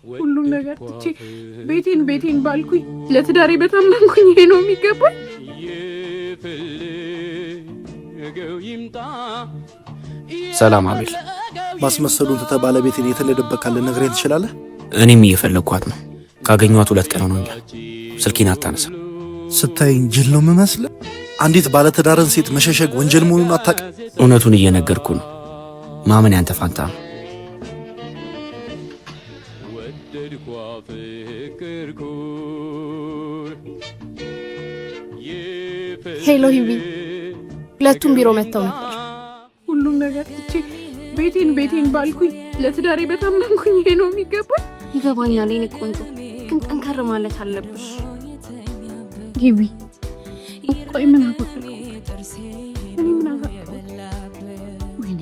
ሁሉም ነገር ትቼ ቤቴን ቤቴን ባልኩኝ፣ ለትዳሬ በታመንኩኝ፣ ይሄ ነው የሚገባኝ። ሰላም አቤል። ማስመሰሉን ትተህ ባለቤቴን የት እንደደበቅካት ልትነግረኝ ትችላለህ? እኔም እየፈለግኳት ነው። ካገኘኋት 2 ቀን ሆኖኛል። ስልኬን አታነሳም። ስታይኝ ጅል ነው የምመስልህ? አንዲት ባለትዳርን ሴት መሸሸግ ወንጀል መሆኑን አታውቅም? እውነቱን እየነገርኩ ነው። ማመን ያንተ ፋንታ ነው። Hello ሂዊ፣ ሁለቱም ቢሮ መጥተው ነበር። ሁሉም ነገር ትቼ ቤቴን ቤቴን ባልኩኝ፣ ለትዳሬ በታመንኩኝ፣ ይሄ ነው የሚገባኝ። ይገባኛል የኔ ቆንጆ፣ ግን ጠንከር ማለት አለብሽ። ሂዊ፣ ቆይ ምን አጎደልኩ? እኔ ምን አሳጣሁ? ወይኔ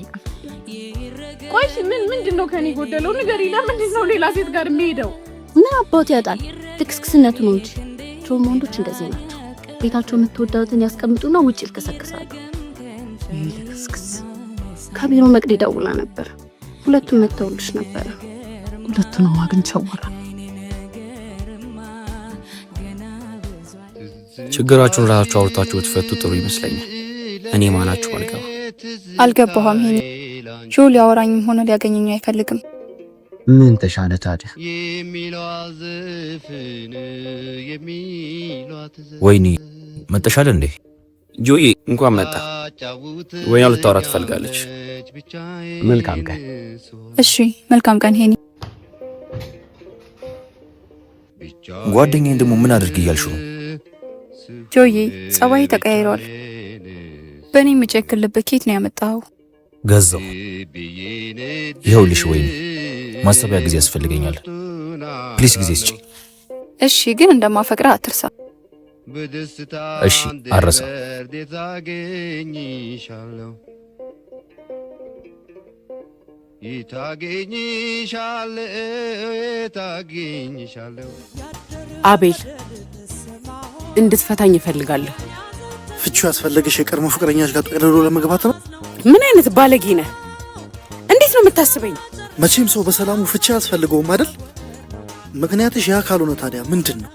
ቆይ ምን ምንድን ነው ከኔ ጎደለው? ንገሪ። ለምንድን ነው ሌላ ሴት ጋር የሚሄደው? ምን አባቱ ያጣል? ልክስክስነቱ ነው እንጂ። ድሮም ወንዶች እንደዚህ ናቸው። ቤታቸው የምትወዳትን ያስቀምጡና ውጭ ይልከሰከሳሉ። ልክስክስ። ከቢሮ መቅዲ ደውላ ነበር። ሁለቱም መጥተውልሽ ነበረ። ሁለቱንም አግኝቼ አወራ። ችግራችሁን ራሳችሁ አውርታችሁ ብትፈቱ ጥሩ ይመስለኛል። እኔ ማላችሁ አልገባ። አልገባኋም። ይሄን ጆ ሊያወራኝም ሆነ ሊያገኘኝ አይፈልግም። ምን ተሻለ ታዲያ? ወይኔ መጠሻል እንዴ? ጆዬ እንኳን መጣ። ወይና ልታወራ ትፈልጋለች። መልካም ቀን። እሺ መልካም ቀን ሄኒ። ጓደኛዬን ደግሞ ምን አድርግ እያልሽ ነው? ጆዬ ጸባይ ተቀያይሯል። በእኔ የምጨክን ልብ ኬት ነው ያመጣኸው? ገዛው። ይኸውልሽ ወይኔ ማሰቢያ ጊዜ ያስፈልገኛል። Please ጊዜ ስጪኝ። እሺ ግን እንደማፈቅርህ አትርሳ። እሺ አረሳ። አቤል እንድትፈታኝ እፈልጋለሁ። ፍቺው ያስፈለገሽ የቀድሞ ፍቅረኛሽ ጋር ጠቅልሎ ለመግባት ነው? ምን አይነት ባለጌ ነህ? እንዴት ነው የምታስበኝ? መቼም ሰው በሰላሙ ፍቺ አያስፈልገውም አይደል? ምክንያትሽ ያ ካልሆነ ታዲያ ምንድን ነው?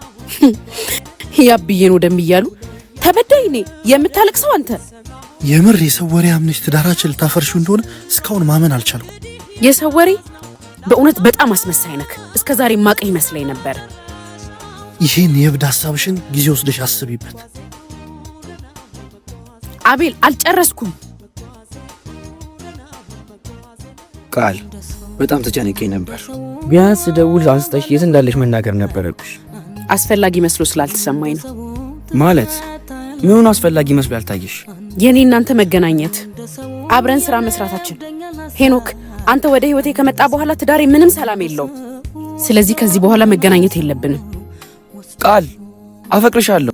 ያብዬን ወደሚያሉ ተበዳይ እኔ፣ የምታለቅሰው አንተ። የምር የሰው ወሬ አምነሽ ትዳራችን ልታፈርሺው እንደሆነ እስካሁን ማመን አልቻልኩም። የሰው ወሬ በእውነት በጣም አስመሳይ ነክ። እስከ ዛሬ ማቀ ይመስለኝ ነበር። ይህን የእብድ ሀሳብሽን ጊዜ ወስደሽ አስቢበት። አቤል አልጨረስኩም። ቃል በጣም ተጨንቄ ነበር። ቢያንስ ደውል አንስተሽ የት እንዳለሽ መናገር ነበረብሽ። አስፈላጊ መስሎ ስላልተሰማኝ ነው። ማለት ምኑ አስፈላጊ መስሎ ያልታየሽ? የኔ እናንተ መገናኘት፣ አብረን ስራ መስራታችን። ሄኖክ አንተ ወደ ህይወቴ ከመጣ በኋላ ትዳሬ ምንም ሰላም የለውም። ስለዚህ ከዚህ በኋላ መገናኘት የለብንም። ቃል አፈቅርሻለሁ።